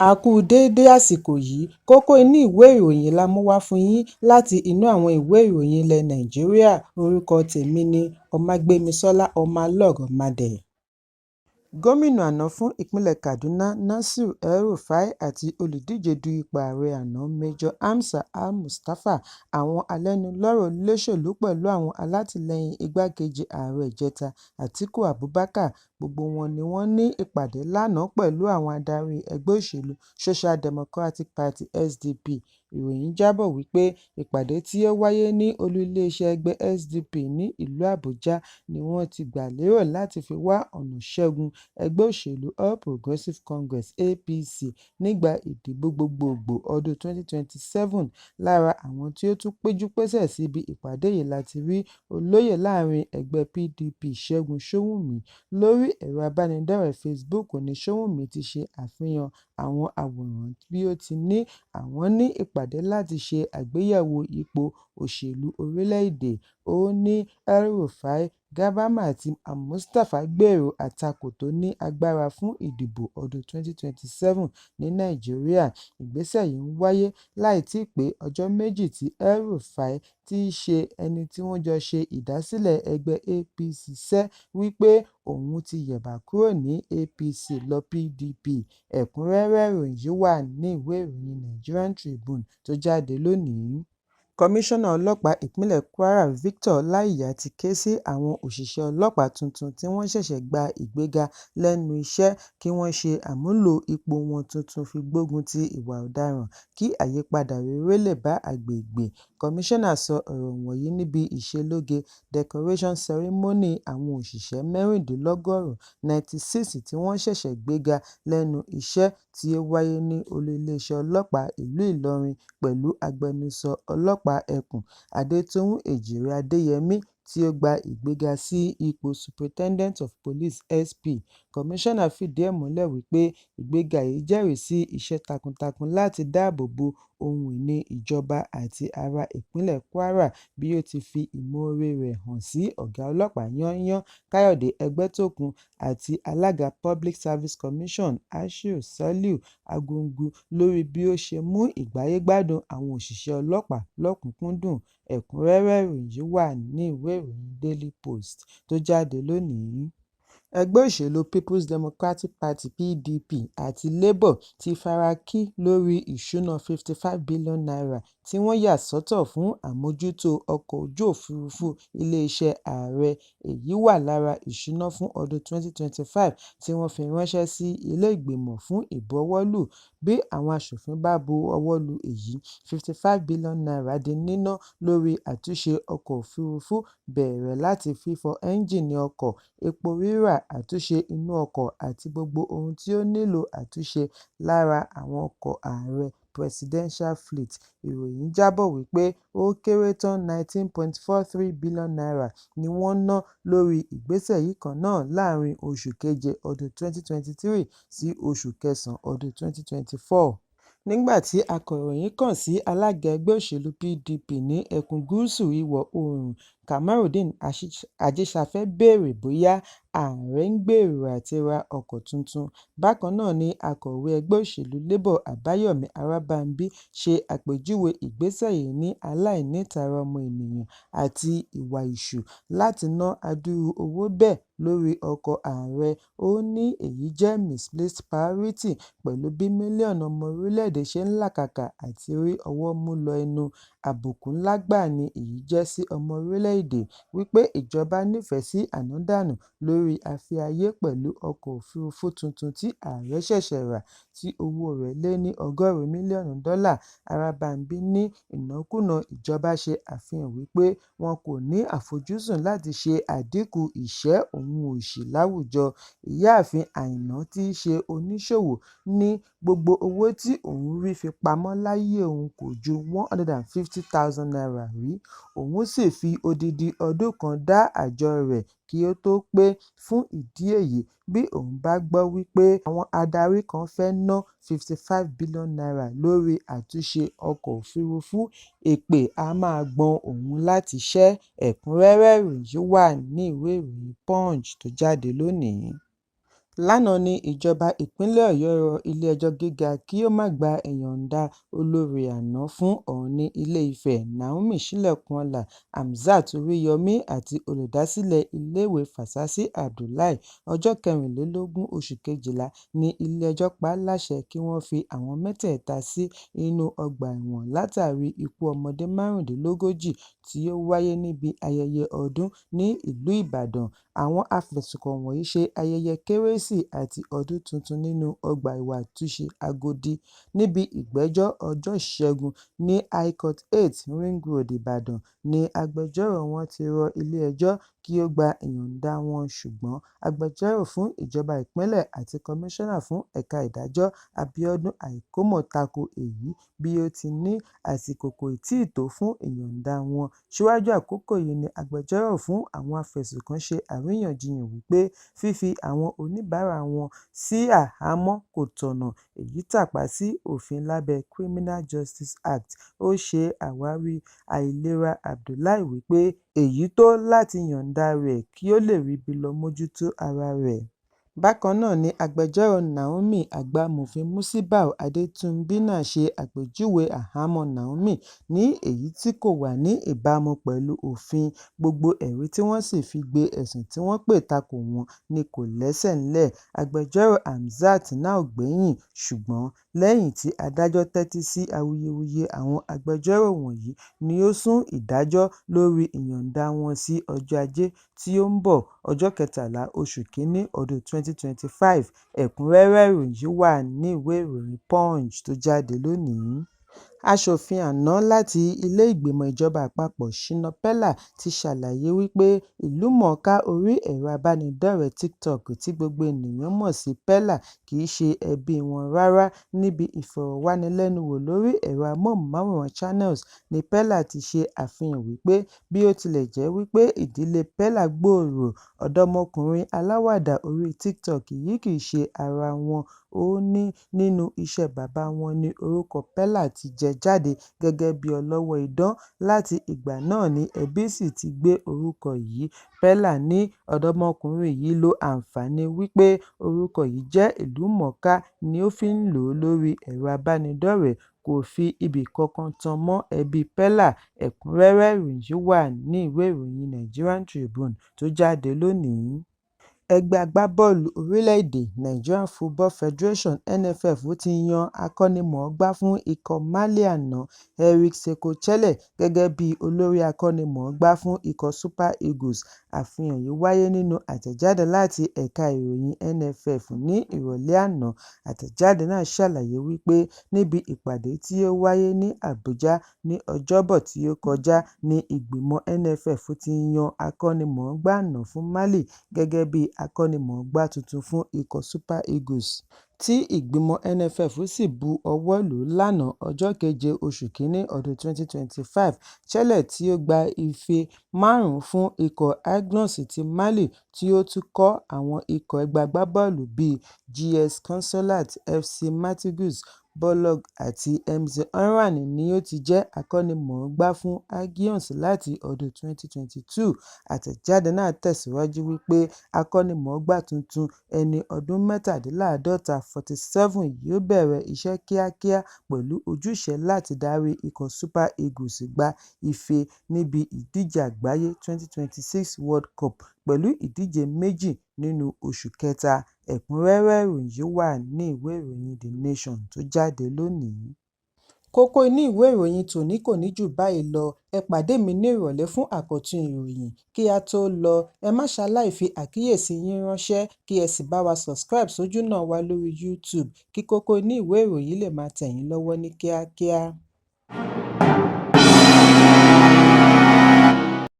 A kú déédé àsìkò yìí. Kókó inú ìwé ìròyìn la mú wá fún yín láti inú àwọn ìwé ìròyìn ilẹ̀ Nàìjíríà. Orúkọ tèmi ni Ọmágbémisọ́lá Ọmọlọ́rọ̀mádé. Gómìnà àná fún ìpínlẹ̀ Kaduna Nasir El-Rufai àti olùdíje du ipò ààrẹ àná Major Hamza Al-Mustapha, àwọn alẹ́nulọ́rọ̀ olóṣèlú pẹ̀lú àwọn alátìlẹyìn igbákejì ààrẹ ìjẹta Atiku Abubakar, gbogbo wọn ni wọ́n ní ìpàdé lánàá pẹ̀lú àwọn adarí ẹgbẹ́ òṣèlú Social Democratic Party (SDP). Ìròyìn jábọ̀ wípé ìpàdé tí ó wáyé ní olú iléeṣẹ́ ẹgbẹ́ SDP ní ìlú Àbújá ni wọ́n ti gbà lérò láti fi wá ọ̀nà ṣẹ́gun ẹgbẹ́ òṣèlú All Progressives Congress (APC) nígbà ìdìbò gbogboògbò ọdún 2027. Lára àwọn tí ó tún péjú-pésẹ̀ síbi ìpàdé yìí láti rí olóyè láàrin ẹgbẹ́ PDP Ṣẹ́gun Ṣówùnmí. Lórí ẹ̀rọ ìbánidọ́rẹ̀ẹ́ Facebook ní Ṣówùnmí ti ṣe àfihàn àwọn àwòrán bí ó ti ní àwọn ní ìpàdé láti ṣe àgbéyẹ̀wò ipò òṣèlú orílẹ̀-èdè. Ó ní El-Rufai, Gabama àti Al-Mustapha gbèrò àtakò tó ní agbára fún ìdìbò ọdún 2027 ní Nàìjíríà. Ìgbésẹ̀ yìí ń wáyé láì tíì pé ọjọ́ méjì tí El-Rufai, tí í ṣe ẹni tí wọ́n jọ ṣe ìdásílẹ̀ ẹgbẹ́ APC sẹ́ wípé òun ti yẹ̀bá kúrò ní APC lọ PDP. Ẹ̀kúnrẹ́rẹ́ ìròyìn yìí wà ní ìwé ìròyìn Nigerian Tribune tó jáde lónìí. Kọmíṣánná Ọlọ́pàá ìpínlẹ̀ Kwara Victor Ọláìyá ti ké sí àwọn òṣìṣẹ́ ọlọ́pàá tuntun tí wọ́n ṣẹ̀ṣẹ̀ gba ìgbéga lẹ́nu iṣẹ́ kí wọ́n ṣe àmúlò ipò wọn tuntun fi gbógun ti ìwà ọ̀daràn kí àyípadà rere lè bá agbègbè. Kọmíṣánná sọ ọ̀rọ̀ wọ̀nyí níbi ìṣelóge decoration ceremony àwọn òṣìṣẹ́ mẹ́rìndínlọ́gọ́rùn-ún 96 tí wọ́n ṣẹ̀ṣẹ̀ gbéga lẹ́nu iṣẹ́ tí ó wáyé ní olú iléeṣẹ́ ọlọ́pàá ìlú Ìlọrin pẹ̀lú agbẹnusọ ọlọ́pàá ẹkùn Adétòun Èjìrẹ́ Adéyẹmi tí ó gba ìgbéga sí ipò Superintendent of Police (SP). Kọmíṣánná fìdí ẹ̀ múlẹ̀ wípé ìgbéga yìí jẹ́rìí sí iṣẹ́ takuntakun láti dáàbò bo ohun ìní ìjọba àti ará ìpínlẹ̀ Kwara bí ó ti fi ìmoore rẹ̀ hàn sí ọ̀gá ọlọ́pàá yányán Káyọ̀dé Ẹgbẹ́tókun àti alága Public Service Commission Ashiru Saliu Argungú lórí bí ó ṣe mú ìgbáyé-gbádùn àwọn òṣìṣẹ́ ọlọ́pàá lọ́kùn-ún-kúndùn. Ẹ̀kúnrẹ́rẹ́ ìròyìn yìí wà ní ìwé ìròyìn Daily Post tó jáde lónìí. Ẹgbẹ́ òṣèlú Peoples Democratic Party (PDP) àti Labour ti farakí lórí ìṣúná ₦55 billion tí wọ́n yà sọ́tọ̀ fún àmójútó ọkọ̀ ojú òfurufú iléeṣẹ́ ààrẹ. Èyí wà lára ìṣúná fún ọdún 2025 tí wọ́n fi ránṣẹ́ sí ilé ìgbìmọ̀ fún ìbuwọ́lù. Bí àwọn aṣòfin bá bu ọwọ́ lu èyí, ₦55 billion di níná lórí àtúnṣe ọkọ̀ òfurufú bẹ̀rẹ̀ láti fífọ ẹ́ńjìnì ọkọ̀, epo rírà, àtúnṣe inú ọkọ̀ àti gbogbo ohun tí ó nílò àtúnṣe lára àwọn ọkọ̀ ààrẹ Presidential Fleet. Ìròyìn jábọ̀ wípé ó kéré tán ₦19.43 billion ni wọ́n ná lórí ìgbésẹ̀ yìí kan náà láàárín oṣù keje ọdún 2023 sí oṣù kẹsàn-án ọdún 2024. Nígbà tí akọ̀ròyìn kàn sí alága ẹgbẹ́ òṣèlú PDP ní ẹkùn gúúsù ìwọ̀-oòrùn Kamarudeen Ajiṣàfẹ́ béèrè bóyá ààrẹ ń gbèrò àti ra ọkọ̀ tuntun. Bákan náà ni akọ̀wé ẹgbẹ́ òṣèlú Labour Àbáyọ̀mí Arábàmbí ṣe àpèjúwe ìgbésẹ̀ yìí ní aláìnítara ọmọnìyàn àti ìwà èṣù láti ná adúrú owó bẹ́ẹ̀ lórí ọkọ̀ ààrẹ. Ó ní èyí jẹ́ misplaced priority pẹ̀lú bí mílíọ̀nù ọmọ orílẹ̀-èdè ṣe ń làkàkà àti rí ọwọ́ mú lọ ẹnu. Àbùkù ńlá gbáà ni èyí jẹ́ sí ọmọ orílẹ̀-èdè wípé ìjọba nífẹ̀ẹ́ sí ànádànù lórí afẹ́ ayé pẹ̀lú ọkọ̀ òfurufú tuntun tí ààrẹ ṣẹ̀ṣẹ̀ rà tí owó rẹ̀ lé ní ọgọ́rùn-ún mílíọ̀nù dọ́là. Arábàmbí ní ìnákúnàá ìjọba ṣe àfihàn wípé wọn kò ní àfojúsùn láti ṣe àdínkù ìṣẹ́ òun òṣì láwùjọ. Ìyáàfin Àìná tí í ṣe oníṣòwò ní gbogbo owó tí òun rí fi pamọ́ láyé òun kò ju ₦150,000 rí, òun sì fi odidi ọdún kan dá àjọ rẹ̀ kí ó tó pé. Fún ìdí èyí, bí òun bá gbọ́ wípé àwọn adarí kan fẹ́ ná ₦55 billion lórí àtúnṣe ọkọ̀ òfurufú, èpè á máa gbọn òun láti ṣẹ́. Ẹ̀kúnrẹ́rẹ́ ìròyìn yìí wà ní ìwé ìròyìn Punch tó jáde lónìí. Lánàá ní ìjọba ìpínlẹ̀ Ọ̀yọ́ rọ ilé-ẹjọ́ gíga kí ó má gba ìyọ̀ǹda olórí àná fún Ọọ̀ni Ilé-Ifẹ̀ Naomi Ṣílẹ̀kùnọlá Hamzat Oríyọmí àti olùdásílẹ̀ iléèwé Fásisì Abdullahi. Ọjọ́ 24 oṣù Kejìlá ní ilé-ẹjọ́ pa á láṣẹ kí wọ́n fi àwọn mẹ́tẹ̀ẹ̀ta sí inú ọgbà ẹ̀wọ̀n látàrí ikú ọmọdé 35 tí ó wáyé níbi ayẹyẹ ọdún ní ìlú Ìbàdàn. Àwọn afẹ̀sùnkàn wọ̀nyí ṣe ayẹyẹ Kérésì àti ọdún tuntun nínú ọgbà ìwàtúnṣe Agodi. Níbi ìgbẹ́jọ́ ọjọ́ Ìṣẹ́gun ní High Court 8, Ring Road, Ìbàdàn, ní agbẹjọ́rò wọn ti rọ ilé-ẹjọ́ kí ó gba ìyọ̀ǹda wọn ṣùgbọ́n agbẹjọ́rò fún ìjọba ìpínlẹ̀ àti kọmíṣánná fún ẹ̀ka ìdájọ́ Abíọ́dún Àìkómó tako èyí bí ó ti ní àsìkò kò tíì tó fún ìyọ̀ǹda wọn. Síwájú àkókò yìí ni agbẹjọ́rò fún àwọn afẹ̀sùnkàn ṣe àríyànjiyàn wípé fífi àwọn oníbàárà wọn sí àhámọ́ kò tọ̀nà, èyí tàpá sí òfin lábẹ́ Criminal Justice Act. Ó ṣe àwáwí àìlera Abdullahi wípé èyí tó láti yọ̀ǹda rẹ̀ kí ó lè ríbi lọ mójútó ara rẹ̀. Bákan náà ni agbẹjọ́rò Naomi àgbà amòfin Musibau Adétúnbí náà ṣe àpèjúwe àhámọ́ Naomi ní èyí tí kò wà ní ìbámu pẹ̀lú òfin, gbogbo ẹ̀rí tí wọ́n sì fi gbé ẹ̀sùn tí wọ́n pè tako wọ́n ni kò lẹ́sẹ̀ ńlẹ̀. Agbẹjọ́rò Hamzat náà ò gbẹ́yìn, ṣùgbọ́n lẹ́yìn tí adájọ́ tẹ́tí sí awuyewuye àwọn agbẹjọ́rò wọ̀nyí ni ó sún ìdájọ́ lórí ìyọ̀ǹda wọn sí ọjọ́ Ajé tí ó ń bọ̀, ọjọ́ 13 oṣù kìíní ọdún 2025. Ẹ̀kúnrẹ́rẹ́ ìròyìn yìí wà ní ìwé ìròyìn Punch tó jáde lónìí. Aṣòfin àná láti ilé ìgbìmọ̀ ìjọba àpapọ̀ Shina Peller ti ṣàlàyé wípé ìlúmọ̀ọ́ká orí ẹ̀rọ abánidọ́rẹ̀ẹ́ TikTok tí gbogbo ènìyàn mọ̀ sí Peller kì í ṣe ẹbí wọn rárá. Níbi ìfọ̀rọ̀wánilẹ́nuwò lórí ẹ̀rọ amóhùnmáwòrán Channels ní Peller ti ṣe àfihàn wípé bí ó tilẹ̀ jẹ́ wípé ìdílé Peller gbòòrò, ọ̀dọ́mọkùnrin aláwàdà orí TikTok yìí kì í ṣe ara wọn. Ó ní nínú iṣẹ́ bàbá wọn ni orúkọ Peller ti jẹ jáde gẹ́gẹ́ bí ọlọ́wọ́ idán, láti ìgbà náà ni ẹbí sì ti gbé orúkọ yìí. Peller ní ọ̀dọ́mọkùnrin yìí lo àǹfààní wípé orúkọ yìí jẹ́ ìlúmọ̀ọ́ká ni ó fi ń lò ó lórí ẹ̀rọ abánidọ́rẹ̀ẹ́, kò fi ibì kankan tan mọ́ ẹbí Peller. Ẹ̀kúnrẹ́rẹ́ ìròyìn yìí wà ní ìwé ìròyìn Nigerian Tribune tó jáde lónìí. Ẹgbẹ́ agbábọ́ọ̀lù orílẹ̀-èdè Nigerian Football Federation (NFF) ti yan akọ́nimọ̀ọ́gbá fún ikọ̀ Mali àná Eric Sékou Chelle gẹ́gẹ́ bí olórí akọ́nimọ̀ọ́gbá fún ikọ̀ Super Eagles. Àfihàn yìí wáyé nínú àtẹ̀jáde láti ẹ̀ka ìròyìn NFF ní ìrọ̀lẹ́ àná. Àtẹ̀jáde náà ṣàlàyé wípé níbi ìpàdé tí ó wáyé ní Àbújá ní Ọjọ́bọ̀ tí ó kọjá ní ìgbìmọ̀ NFF ti yan akọ́nimọ̀ọ́gbá àná fún Mali gẹ́gẹ́ bí akọ́nimọ̀ọ́gbá tuntun fún ikọ̀ Super Eagles, tí ìgbìmọ̀ NFF sì bu ọwọ́ lù ú lánàá ọjọ́ keje oṣù kìíní ọdún 2025. Chelle tí ó gba ife márùn-ún fún ikọ̀ Aiglons ti Mali tí ó tún kọ́ àwọn ikọ̀ ẹgbẹ́ agbábọ́ọ̀lù bíi JS Consolat, FC Martigues, Boulogne àti MC Oran ni ó ti jẹ́ akọ́nimọ̀ọ́gbá fún Aiglons láti ọdún 2022. Àtẹ̀jáde náà tẹ̀síwájú wípé akọ́nimọ̀ọ́gbá tuntun ẹni ọdún 47 47 yóò bẹ̀rẹ̀ iṣẹ́ kíákíá pẹ̀lú ojúṣe láti darí ikọ̀ Super Eagles gba ife níbi ìdíje àgbáyé 2026 World Cup pẹ̀lú ìdíje méjì nínú oṣù kẹta. Ẹ̀kúnrẹ́rẹ́ ìròyìn yìí wà ní ìwé ìròyìn The Nation tó jáde lónìí. Kókó inú ìwé ìròyìn tòní kò ní jù báyìí lọ. Ẹ pàdé mi ní ìrọ̀lẹ́ fún àkọ́tún ìròyìn. Kí á tó lọ, ẹ má ṣaláì fi àkíyèsí yín ránṣẹ́ kí ẹ sì bá wa subscribe sójúnà wa lórí YouTube kí kókó inú ìwé ìròyìn lè máa tẹ̀ yín lọ́wọ́ ní kíákíá.